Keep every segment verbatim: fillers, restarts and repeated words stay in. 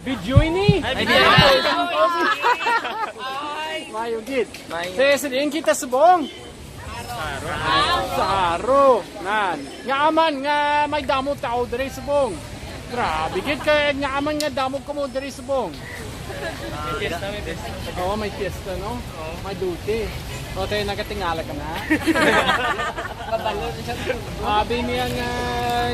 Video ini. Ay, video. Mayo gid. Mayo. Sa, sa diin kita subong? Sa Haro. Nan. Nga aman nga may damo tao diri subong. Grabe gid kay nga aman nga damo kamo diri subong. May fiesta, may fiesta. Oo, may fiesta, no? May duty. O, tayo nagatingala ka na. Abi niya nga,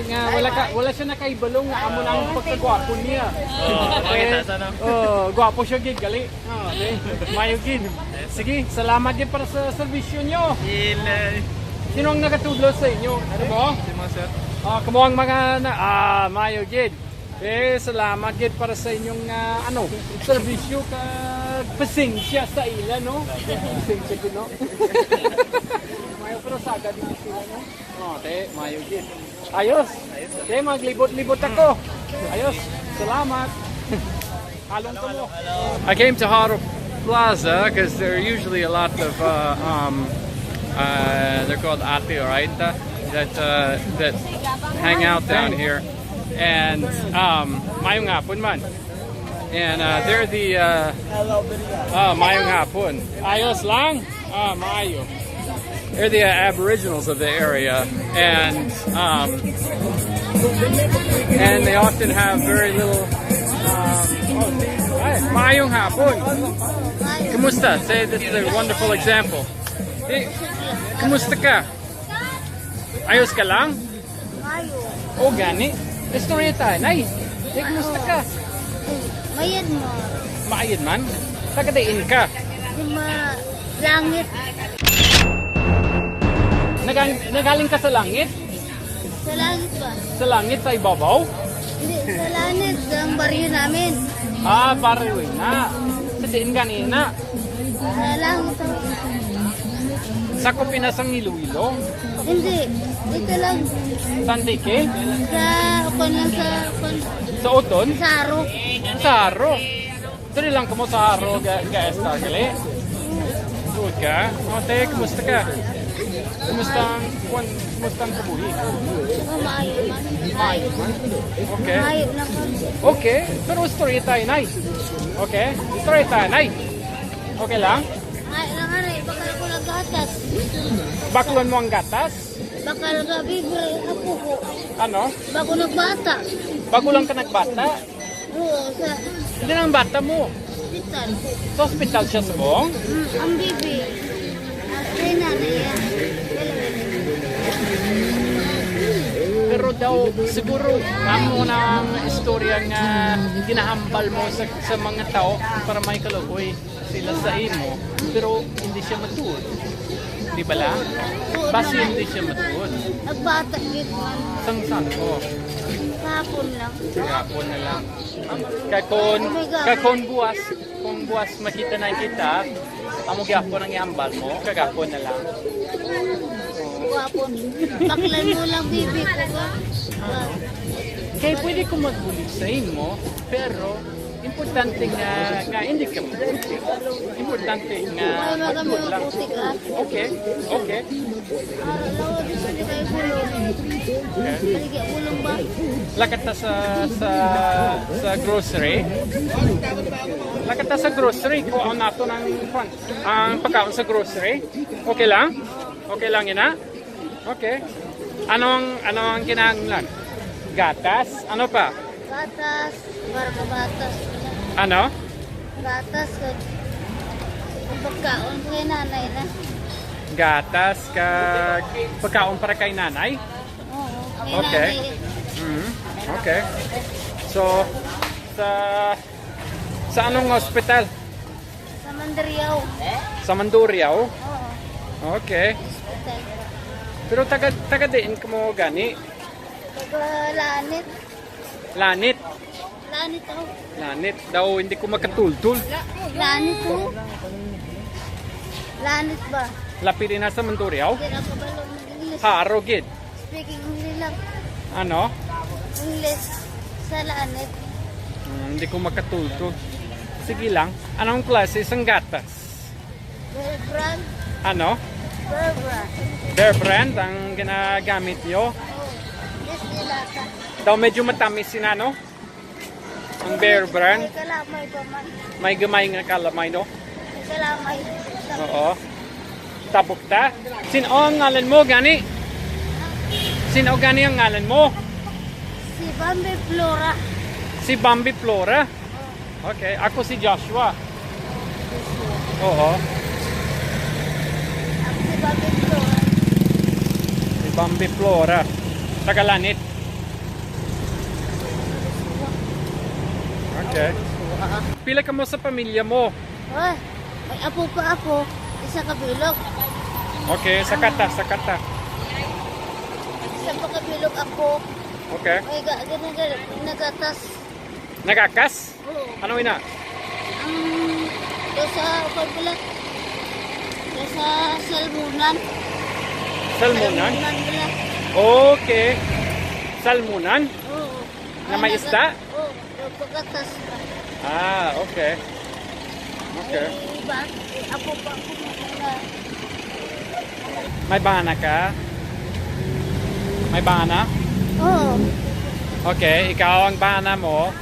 nga wala ka, wala siya nakaibalo nga amo na ang pagkagwapo niya. Oo, makita sa, no? Oh, gwapo siya gid, gali. Oh, okay. Mayo gid. Sige, salamat gid para sa serbisyo nyo. Ilay. Sino ang nagatudlo sa inyo? Ano mo? Si mga sir. Ah, kamo ang mga na, ah, mayo gid. Eh, salamat gid para sa inyong, ah, ano, serbisyo kag pasensya sa ila, no? Pasensya gid, no? Mayo, pero sagad din sila, no? Oh, te, mayo gid. Ayos. Te, maglibot-libot ako. Ayos. Salamat. Halong ko mo. I came to Haro Plaza because there are usually a lot of uh, um, uh, they're called ate, right? Uh, that uh, that hang out down here, and um, mayong hapon man. And uh, they're the uh, uh, mayong hapon. Ayos lang. Ah, maayo. They're the uh, Aboriginals of the area, and um, and they often have very little. Um, oh, ay, maayong hapon. Kumusta? Say, this is a wonderful example. Hey, kumusta ka? Ayos ka lang? Mayo. O gani. Istorya ta, nay. Di, kumusta ka? Mayad mo. Maayad man? Taga diin ka? Di ma-, langit. Nagang-, nagaling ka sa langit? Sa langit ba? Sa langit, sa ibabaw? Hindi, sa langit, ang baryo namin. Ah, baryo na. Sa diin ganina? Sa langit. Sakop ina sang Iloilo? Hindi. Dito lang. San Roque? Sa, kwan lang sa, kwan. Sa Oton? Sa Haro. Sa Haro. Diri lang kamo sa Haro, ga, ga esta, gali? Good ka? O, te, kumusta ka? Kumusta ang, kwan, kumusta ang kabuhi? Oh, maayo man. Maayo man? Okay. Maayo na ko. Okay. Pero istorya tayo, nay. Okay? Istorya tayo, nay. Okay lang? Ay, lang ano eh, bakal ko naggatas. Baklon mo ang gatas? Bakal ka, bibre, apo ko. Ano? Bago nagbata. Bago lang ka nagbata? Oo, sa Hindi na ang bata mo. Hospital. Sa hospital siya subong? Mm, ang bibi. At kay nanay yan. Pero daw, siguro, amo na ang istorya nga ginahambal mo sa, sa mga tao para may kaluoy sila sa imo, pero hindi siya matuod. Di ba lang? Basi hindi siya matuod. Nagbata gid man. Sang saan ko? Kahapon lang. Kahapon na lang. Kay kon, kay kon buwas, kung buwas makita na kita, amo gyapon ang ihambal mo, kagapon na lang. Kahapon. Baklan mo lang, bibi ko ba? Kay pwede ko magbulig sa imo, pero importante nga, nga hindi ka mabuti. Importante nga magbuot lang. Okay, okay. Lakat ta sa, sa, sa grocery. Lakat ta sa grocery. Kuha nato ng, kwan, ang pagkaon sa grocery. Okay lang? Okay lang ina? Okay. Anong, ano ang kinahanglan? Gatas? Ano pa? Gatas, para mabatas. Ano? Gatas, kag pagkaon kay nanay na. Gatas kag pagkaon para kay nanay? Oo, kay Okay. nanay. Mhm. Okay. So, sa, sa anong hospital? Sa Mandurriao. Sa Mandurriao? Oo. Okay. Hospital. Pero taga, taga diin kamo gani? Taga Lanit. Lanit. Lanit ako. Lanit daw, hindi ko makatultol. Lanit ako. Lanit ba? Lapili na sa Mandurriao? Hindi na kabalo mag-English. Haro gid. Speaking English lang. Ano? English sa Lanit. Hmm, hindi ko makatultol. Sige lang. Anong klase sang gatas? Bear Brand. Ano? Bear Brand. Bear Brand ang ginagamit nyo? Oh, yes, nilata. Daw medyo matamis sina, no? Ang Bear Brand. May kalamay pa man. May gamay nga kalamay, no? May kalamay. Oo. Tabok ta. Sin-o ang ngalan mo, gani? Sin-o gani ang ngalan mo? Si Bambi Flora. Si Bambi Flora? Okay, ako si Joshua. Joshua. Oo. Ako si Bambi Flora. Si Bambi Flora. Taga Lanit. Okay. Pila kamo sa pamilya mo? Ah, may apo pa ako. Isa ka bilog. Okay, sa kata, sa kata. Isa pa ka bilog ako. Okay. May ga-, gina-, nagatas. Nagakas? Oo. Ano ina? Ang do sa, kuwan pala. Do sa salmonan. Salmonan? Salmonan pala. Okay. Salmonan? Oo. Nga may isda? Oo. Pagkatas pa. Ah, okay. Okay. Ay, ba? Eh, apo pa ako, mga. May bana ka? May bana? Oo. Okay, ikaw ang bana mo.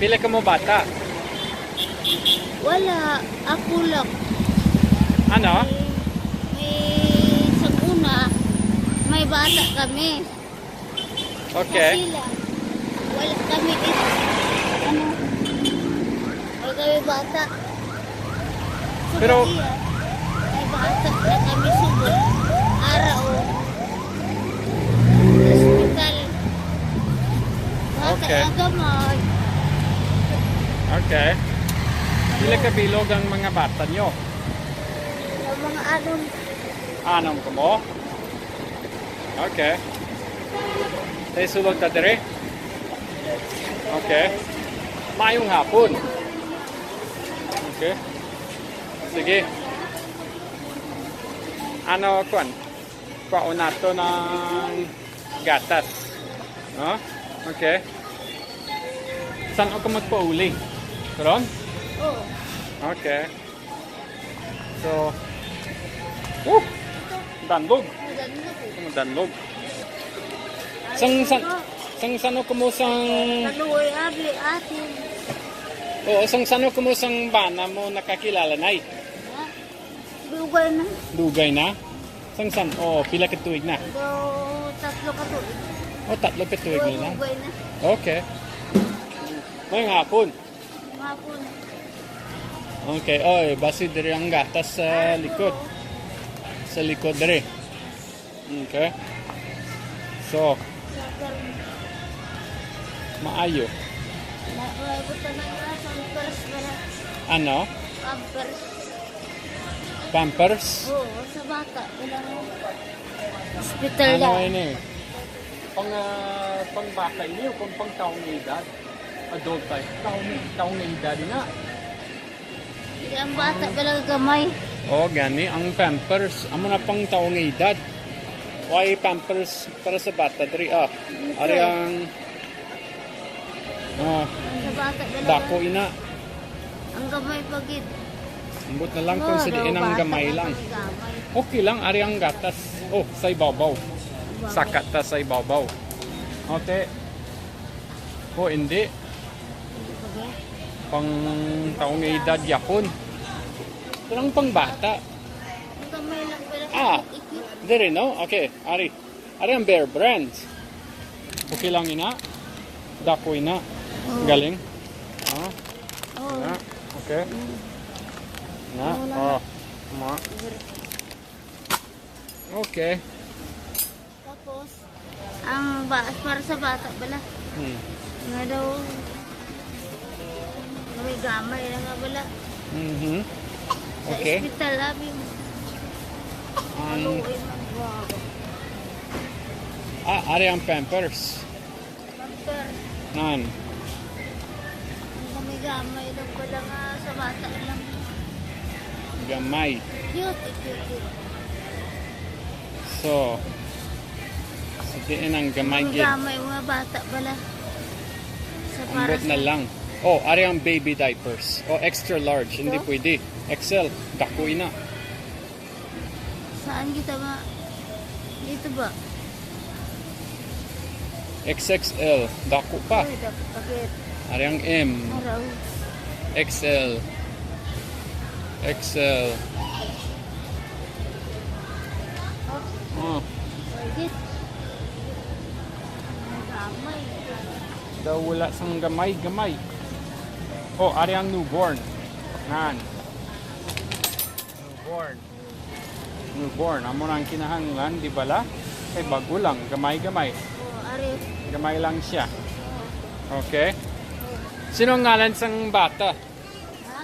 Pila ka mo bata? Wala. Ako lang. Ano? May, may sa una, may bata kami. Okay. Sila. Wala kami dito. Ano? Wala kami bata. Pero, may bata na kami subong. Ara, o. Hospital. Bata. Okay. Agamay. Okay. Pila ka bilog ang mga bata nyo? Ang mga anom. Anom ka mo? Okay. Tay sulod ta dire. Okay. Mayong hapon. Okay. Sige. Ano, kwan? Kwaon nato ng gatas. No? Okay. San ako magpauli? Karon? Oo. Okay. So, uh, danlog. Danlog. Danlog. Sang, sang, sang sano ko mo sang... Kaluoy, abi, atin. Oo, sang sano ko mo sang bana mo nakakilala, nay? Ha? Dugay na. Dugay na? Sang san? Oh, pila ka tuig na? Do, tatlo ka tuig. Oh, tatlo ka tuig na lang. Dugay na. Okay. May hapon. Hapon. Okay, oy, basi diri ang gatas sa likod. Sa likod diri. Okay. So, maayo. Na, wala ko pa na nga, pampers ba na? Ano? Pampers. Pampers? Oo, sa bata. Wala na. Hospital. Ano lang. Ini? Pang, ah, pang bata ini o pang, pang taong edad? Adult type. Taong, taong edad na. Hindi, ang bata pala gamay. Oh, gani ang pampers. Amo na pang taong edad. Why pampers para sa bata diri, ah? Ari ang, ah, sa bata pala. Dako ina. Ang gamay pa gid. Ambot na lang kung sa diin ang gamay lang. Okay lang, ari ang gatas. Oh, sa ibabaw. Ibabaw. Saka ta sa ibabaw. Okay. Oh, hindi. Pang taong edad yapon. Pero ang pang bata. Ang gamay lang pala. Ah, dire, no? Okay, ari. Ari ang Bear Brand. Okay lang ina. Dako ina. Oh. Galing. Ah. Oh. Na. Okay. Mm. Na. Oh. Ma. Okay. Tapos, ang ba, para sa bata bala. Hmm. Nga daw, may gamay na nga bala. Mhm. Sa ospital, abi mo. Ang... Maluoy man, wow. Ah, ari ang pampers. Pampers. Nan. Ang gamay-gamay lang pala nga sa bata lang. Gamay. Cute, cute, cute. So, sa diin ang gamay gid. Ang gamay, mga bata pala. Sa para... Ambot na sa lang. Oh, ari ang baby diapers. Oh, extra large. Hindi pwede. X L. Dako ina. Saan kita ma-, dito ba? X X L, dako pa. Ay, dako pa gid. Ari ang M. Araw. X L. X L. Oh. Pwede. Gamay. Daw wala sang gamay-gamay. Oh, ari ang newborn. Nan. Newborn. Newborn. Amo na ang kinahanglan, di bala? Kay bago lang, gamay-gamay. Oh, ari. Gamay lang siya. Okay? Sino ang ngalan sang bata? Ha?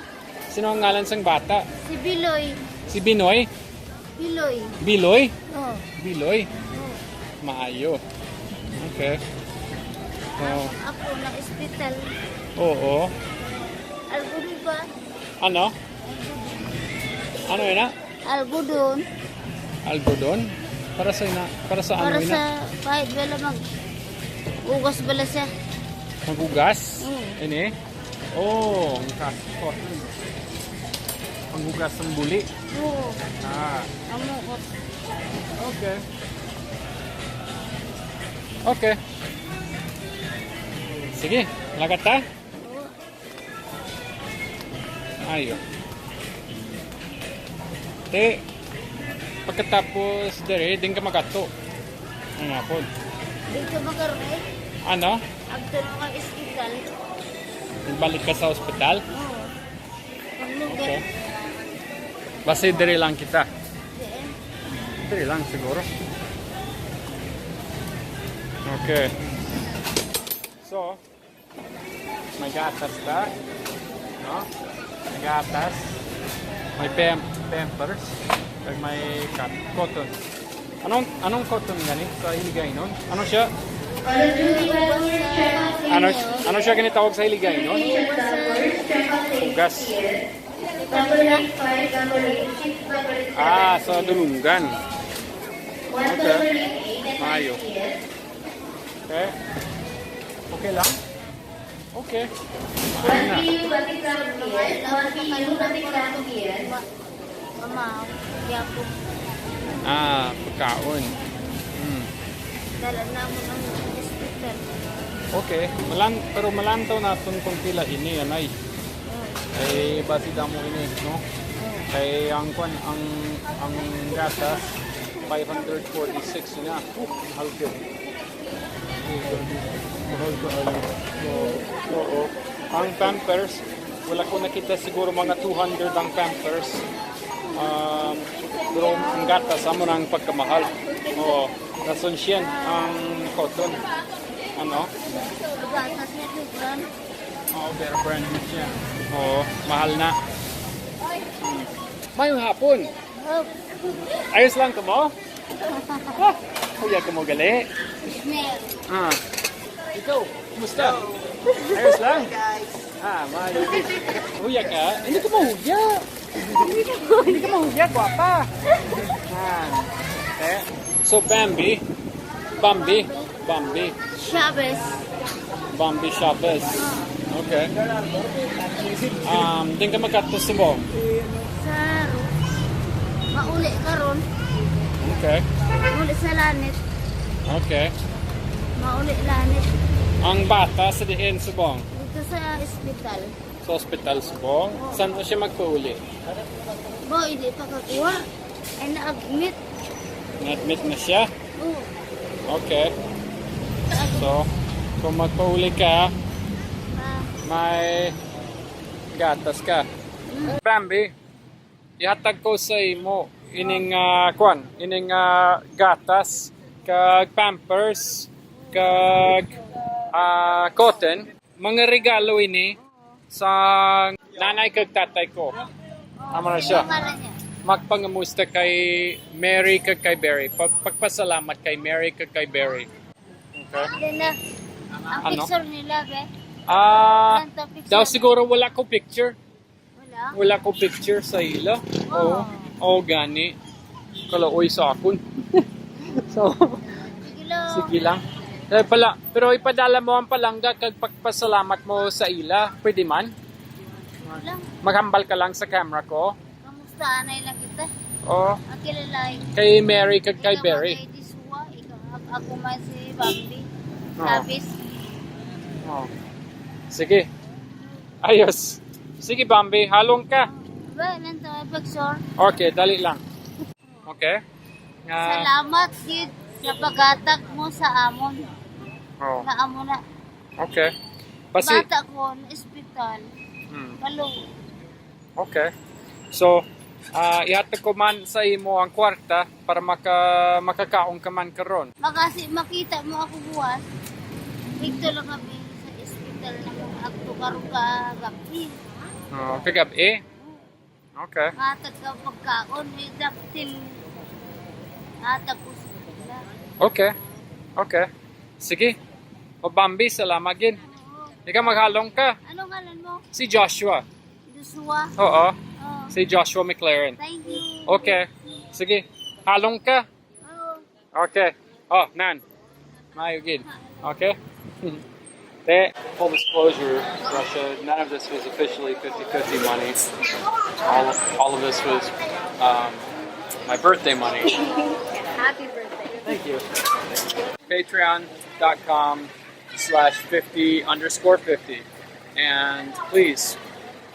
Sino ang ngalan sang bata? Si Biloy. Si Binoy? Biloy. Biloy? Oh. Biloy? Oh. Maayo. Okay. Oh. Ako na ospital. Oo. Algo ba? Ano? Ano yun na? Algodon. Algodon? Para sa ina, para sa ano? Para ina? Sa kahit wala mag ugas bala siya. Magugas? Mm. Ini? Oh, ang kas-, cotton. Panghugas ng buli. Oo. Ah. Amo ko. Okay. Okay. Sige, lakat ta. Ayo. Te, pagkatapos dere, din ka magato. Ang hapon. Dito magaroy? Ano? Agto na ka ospital. Balik ka sa ospital? Oo. Paglugar. Okay. Basi diri lang kita. Diin? Diri lang siguro. Okay. So, may gatas ka? No? May gatas. May pam-, pampers. Kag may kat-, cotton. Anong, anong cotton gani sa Hiligaynon? Ano siya? Ano, ano siya gani tawag sa Hiligaynon? Hugas. Ah, sa dulunggan. Okay. Maayo. Okay. Okay lang? Okay. One P U Batikang Pier, one P U Batikang Pier. Mama, gyapon. Ah, pagkaon. Hmm. Dala na mo ng hospital. Okay. Malan-, pero malantaw naton kung pila ini, anay. Oh. Ay, basi damo ini, no? Oh. Kay ang kwan, ang, ang gatas, five hundred forty-six na. Uh, mahal ka. Mahal ka, ano? Oo. Oo. Ang pampers, wala ko nakita, siguro mga two hundred ang pampers. Um, pero ang gatas, amo na ang pagkamahal. Oo. Rason siyan ang cotton. Ano? Gatas niya, two grams. Oo, pero brand new siya. Oo, mahal na. Mayong hapon. Ayos lang kamo? Ha? Huya kamo gali? Ah. Ikaw, kumusta? Ayos lang? Ah, maayo. Huya ka? Hindi ka mahuya. Hindi ka mahuya, gwapa. Ah. Eh, so, Bambi, Bambi, Bambi. Chavez. Bambi Chavez. Okay. Um, din ka magkadto subong? Sa ro-, mauli karon. Okay. Mauli sa Lanit. Okay. Mauli Lanit. Ang bata sa diin subong? Dito sa ospital. Sa ospital subong? Oo. San siya magpauli? Boy, di pa kakuha. Ay, na-admit. Na-admit na siya? Oo. Okay. So, kung magpauli ka, ah, may gatas ka. Mm. Bambi, ihatag ko sa imo ining, ah, kwan, ining, ah, gatas kag pampers kag, ah, cotton. Mga regalo ini sa nanay kag tatay ko. Amo na siya. Ano ngalan niya? Magpangamusta kay Mary kag kay Berry. Pag-, pagpasalamat kay Mary kag kay Berry. Okay. Then, uh, ang ano? Picture nila, be? Ah, walang picture. Daw siguro wala ko picture. Wala? Wala ko picture sa ila. Oo. Oo. Oo, gani. Kalaoy sa akon. So, sige lang. Sige lang. Eh, pala, pero ipadala mo ang palangga kag pagpasalamat mo sa ila. Pwede man? Wala. Maghambal ka lang sa camera ko. Kamusta, anay lang kita? Oo. Ang kilalay. Kay Mary kag kay Berry. Ikaw man kay Diswa, ikaw, ako man si Bambi. Oo. Lapis. Oo. Sige. Ayos. Sige, Bambi, halong ka. Ba, lang to, picture. Okay, dali lang. Okay. Nga, Salamat gid sa paghatag mo sa amon. Oh, Nga amo na. Okay. Pasi Bata ko na ospital. Hmm, Malo. Okay. So, ah, ihatag ko man sa imo ang kwarta para maka makakaon ka man karon. Makasi makita mo ako buwas. Dito lang kami sa ospital na mga akto karong kagabi. Oh, kagabi. Okay. Matag ka pagkaon, may daktil. Matag ko sa kanila. Okay. Okay. Sige. O Bambi, salamat gid. Ikaw maghalong ka. Ano ngalan mo? Si Joshua. Joshua? Oo. Oh. Si Joshua McLaren. Thank you. Okay. Sige. Halong ka. Oh. Okay. Oh, nan. Maayo gid. Okay? Te. Full disclosure, Russia, none of this was officially fifty fifty money. All, all of this was um, my birthday money. Happy birthday. Thank you. Patreon.com slash 50 underscore 50. And please,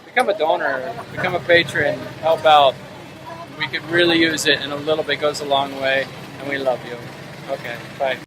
become a donor, become a patron, help out. We could really use it, and a little bit goes a long way, and we love you. Okay, bye.